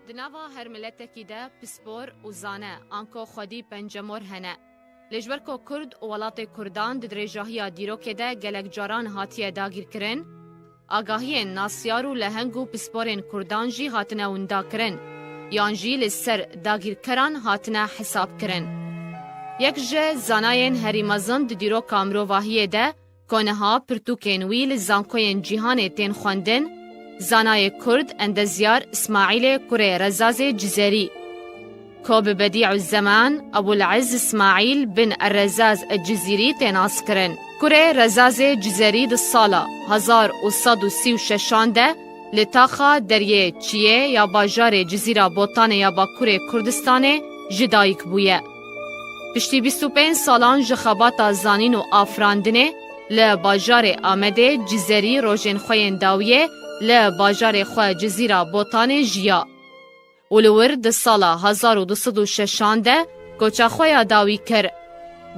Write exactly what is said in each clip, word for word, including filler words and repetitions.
Di nava her miletekî de pispor û zane, anko xwedî pencemor hene. Lê ji ber ku Kurd û welatê Kurdan di dirêjahiya dîrokê de gelek caran hatiye dagîrkirin, agahiyên nasyar û leheng û pisporên Kurdan jî hatine windakirin, yan jî li ser dagîrkeran hatine hesabkirin. Yek ji zanayên herî mezin di dîroka mirovahiyê de, ku niha pirtûkên wî li zankoyên cîhanê tên xwendin, zanayê Kurd endezyar Îsmaîlê kurê Rezazê Cizerî, ku bi Bedî'u Zeman Ebul Izz Îsmaîl bin Er-Rezaz El-Cizîrî tê naskirin. Kurê Rezazê Cizerî di sala hezar û sed û sî û şeşan de li taxa Deriyê Çiyê ya bajarê Cizîra Botanê ya Bakurê Kurdistanê ji dayik bûye. Piştî bîst û pênc salan ji xebata zanîn û afirandinê li bajarê Amedê Cizerî rojên xwe yên dawiyê li bajarê xwe Cizîra Botanê jiya û li wir di sala hezar û du sed û şeşan de koça xwe ya dawî kir.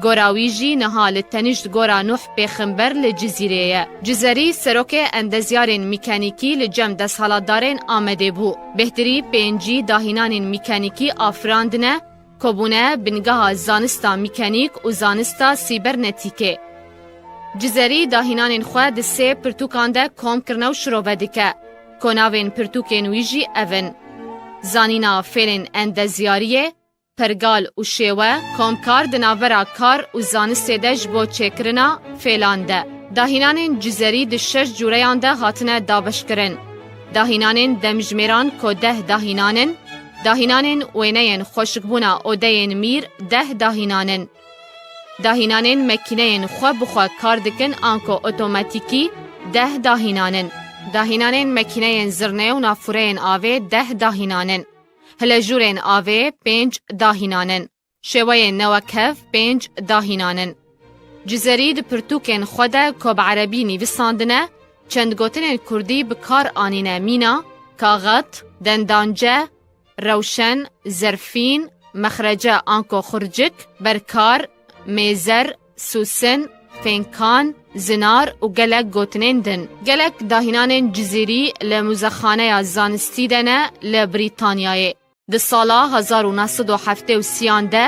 Gora wî jî niha li tenişt gora Nuh Pêxember li Cizîrê ye. Cizerî serokê endezyarên mîkanîkî li cem desthilatdarên Amedê bû. Bêhtirî pêncî dahînanên mîkanîkî afirandine, ku bûne bingeha zanista mîkanîk û zanista sîbernetîkê. Cizerî dahînanên xwe di sê pirtûkan de kom kirine û şirove dike, ku navên pirtûkên wî jî ev in: Zanîna fêlên endezyariyê, pergal û şêwe, komkar di navbera kar û zanistê de ji bo çêkirina fêlan de. Dahînanên Cizerî di şeş cûreyan de hatine dabeşkirin. Dahînanên demjimêran ku deh dahînan in, dahînanên wêneyên xweşikbûna odeyên mîr deh dahînan in. Dahînanên mekîneyên xwe bi xwe kar dikin anko otomatîkî deh dahînan in. Dahînanên mekîneyên zirnê û nafûreyên avê deh dahînan in. Hilejûrên avê pênc dahînan in. Şêweyên newekhev pênc dahînan in. Cizerî di pirtûkên xwe de ku bi erebî nivîsandine, çend gotinên kurdî bi kar anîne mîna, kaxet, dendance, rewşen, zerfîn, mexrece anko xurcik, berkar, mêzer, sûsin, fênkan, zinar û gelek gotinên din. Gelek dahînanên Cizîrî li muzexaneya zanistî de ne li Brîtanyayê. Di sala hezar û neh sed û heftê û sêyan de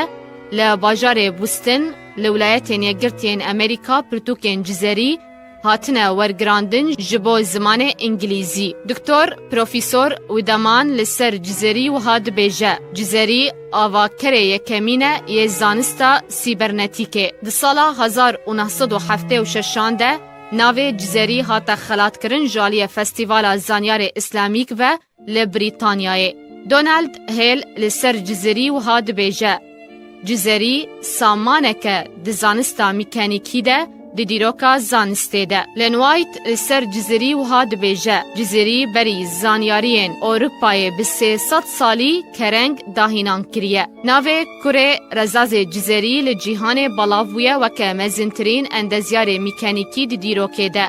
li bajarê Boston li Wilayetên Yekgirtiyên Amerîka pirtûkên Cizerî hatine wergirandin ji bo zimanê îngilîzî. Doktor Profesor Wideman li ser Cizerî wiha dibêje, Cizerî avakerê yekemîn e yê zanista sîbernetîkê. Di sala hezar û neh sed û heftê û şeşan de navê Cizerî hate xelatkirin ji aliyê Festîvala Zanyarê Îslamîk ve li Brîtanyayê. Donald Hale li ser Cizerî wiha dibêje, Cizerî samaneke di zanista mîkanîkî de, di dîroka zanistê de. Len White li ser Cizerî wiha dibêje, Cizerî berî zanyariyên Ewropayê bi sê sed salî kereng dahînan kiriye. Navê kurê Rezazê Cizerî li cîhanê belav bûye weke mezintirîn endezyarê mîkanîkî di dîrokê de.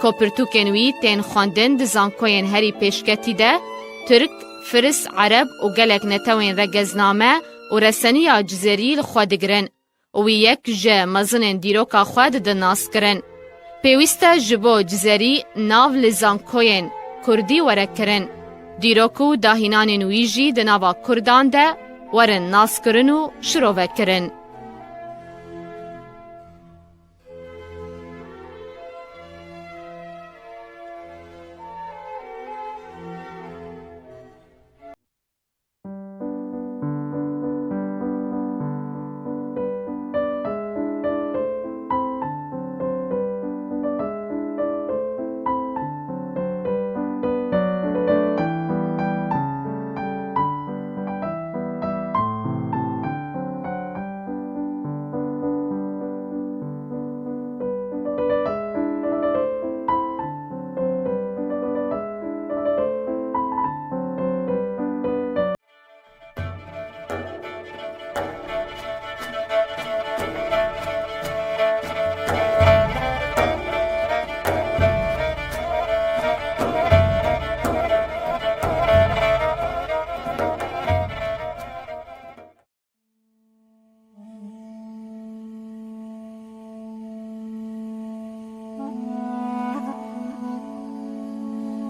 Ku pirtûkên wî tên xwendin di zankoyên herî pêşketî de, tirk, firis, ereb û gelek netewên regezname û reseniya Cizerî li xwe digirin û wî yek ji mezinên dîroka xwe didin naskirin. Pêwîst e ji bo Cizerî nav li zankoyên kurdî were kirin, dîrok û dahînanên wî jî di nava kurdan de werin naskirin û şirovekirin.